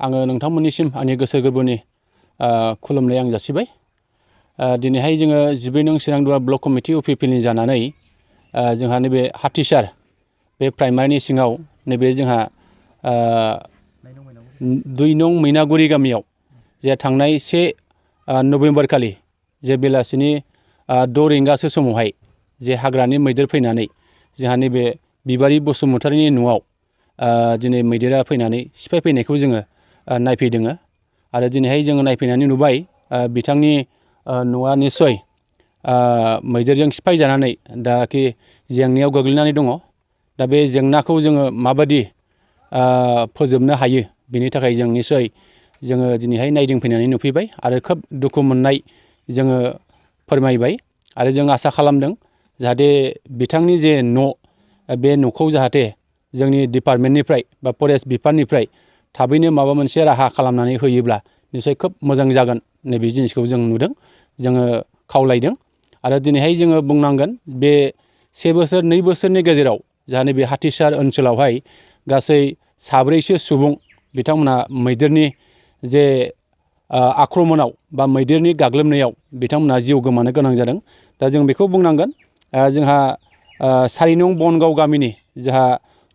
आङो नोंथांमोननिसिम आंनि गोसो गोरबोनि खुलुमनाय आं जासिबाय। दिनैहाय जोङो 12 नं चिरांदुवार ब्लक कमिटि UPPनि जानानै जोंहा नैबे हाथिसार बे प्राइमारिनि सिङाव नैबे जोंहा 2 नं मैनागुरि गामियाव जे थांनाय 1 नभेम्बर खालि जे बेलासिनि 6 रिंगासो समावहाय जे हाग्रानि मैदेर फैनानै जोंहा नैबे बिबारि बसुमतारीनि न'आव दिनै मैदेरा फैनानै सिफाय फैनायखौ जोङो नायफैदों आरो दिनैहाय जोङो नायफैनानै नुबाय बिथांनि न'आ निस्सय मैदेरजों सिफाय जानानै दाखि जेंनायाव गोग्लैनानै दङ। दा बे जेंनाखौ जोङो माबादि फोजोबनो हायो बेनि थाखाय जों निस्सय जोङो दिनैहाय नायदिंफैनानै नुफैबाय आरो खोब दुखु मोननाय जोङो फोरमायबाय आरो जों आसा खालामदों जाहाथे बिथांनि जे न' बे न'खौ जाहाथे जोंनि डिपार्टमेन्टनिफ्राय बा फरेस्ट बिफाननिफ्राय थाबैनो माबा मोनसे राहा खालामनानै होयोब्ला निस्सय खोब मोजां जागोन नैबे जिनिसखौ जों नुदों, जोङो खावलायदों आरो दिनैहाय जोङो बुंनांगोन बे 1 बोसोर 2 बोसोरनि गेजेराव जाहा नैबे हाथिसार ओनसोलावहाय गासै 7सो सुबुं बिथांमोना मैदेरनि जे आक्रमणआव बा मैदेरनि गाग्लोबनायाव बिथांमोना जिउ गोमानो गोनां जादों। दा जों बेखौ बुंनांगोन जोंहा 4 नं बनगाव गामिनि जोंहा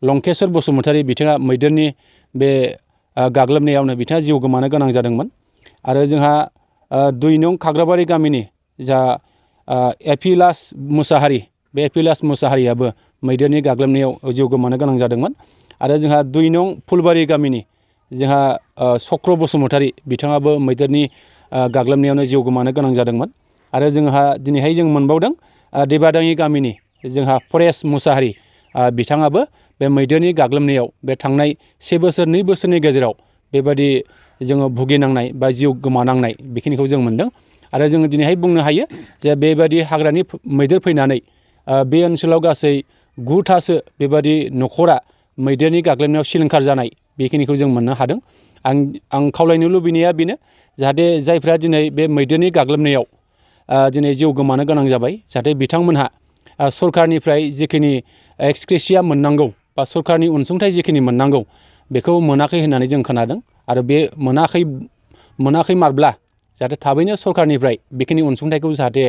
लंकेश्वर बसुमतारी बिथाङा मैदेरनि बे गाग्लोबनायावनो बिथाङा जिउ गोमानो गोनां जादोंमोन आरो जोंहा 2 नं खाग्राबारि गामिनि जा एफिलास मुसाहारि बे एफिलास मुसाहारियाबो मैदेरनि गाग्लोबनायाव जिउ गोमानो गोनां जादोंमोन आरो जोंहा 2 नं फुलबारि गामिनि जोंहा चक्र बसुमतारी बिथाङाबो मैदेरनि गाग्लोबनायावनो जिउ गोमानो गोनां जादोंमोन आरो जोंहा दिनैहाय जों मोनबावदों देबादाङि गामिनि जोंहा परेश मुसाहारि बिथाङाबो बे मैदेरनि गाग्लोबनायाव बे थांनाय 1 बोसोर 2 बोसोरनि गेजेराव बेबायदि जोङो भुगिनांनाय बा जिउ गोमानांनाय बेखिनिखौ जों मोनदों आरो जोङो दिनैहाय बुंनो हायो जे बेबायदि हाग्रानि मैदेर फैनानै बे ओनसोलाव गासै 9थासो बेबायदि न'खरा मैदेरनि गाग्लोबनायाव सिलिंखार जानाय बेखिनिखौ जों मोननो हादों। आं खावलायनो लुबैनाया बेनो जाहाथे जायफ्रा दिनै बे मैदेरनि गाग्लोबनायाव दिनै जिउ गोमानो गोनां जाबाय जाहाथे बिथांमोनहा सरकारनिफ्राय जिखिनि एक्सक्रेसिया मोननांगौ बा सरकारनि अनसुंथाइ जिखिनि मोननांगौ बेखौ मोनाखै होननानै जों खोनादों आरो बे मोनाखै मारब्ला जाहाथे थाबैनो सरकारनिफ्राय बेखिनि अनसुंथाइखौ जाहाथे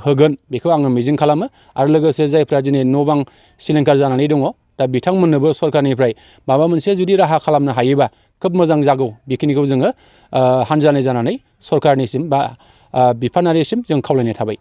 होगोन बेखौ आङो मिजिं खालामो आरो लोगोसे जायफ्रा दिनै न' बां सिलिंखार जानानै दङ दा बिथांमोननोबो सरकारनिफ्राय माबा मोनसे जुदि राहा खालामनो हायोबा खोब मोजां जागौ बेखिनिखौ जोङो हान्जानाय जानानै सरकारनिसिम बा बिफानारिसिम जों खावलायनाय थाबाय।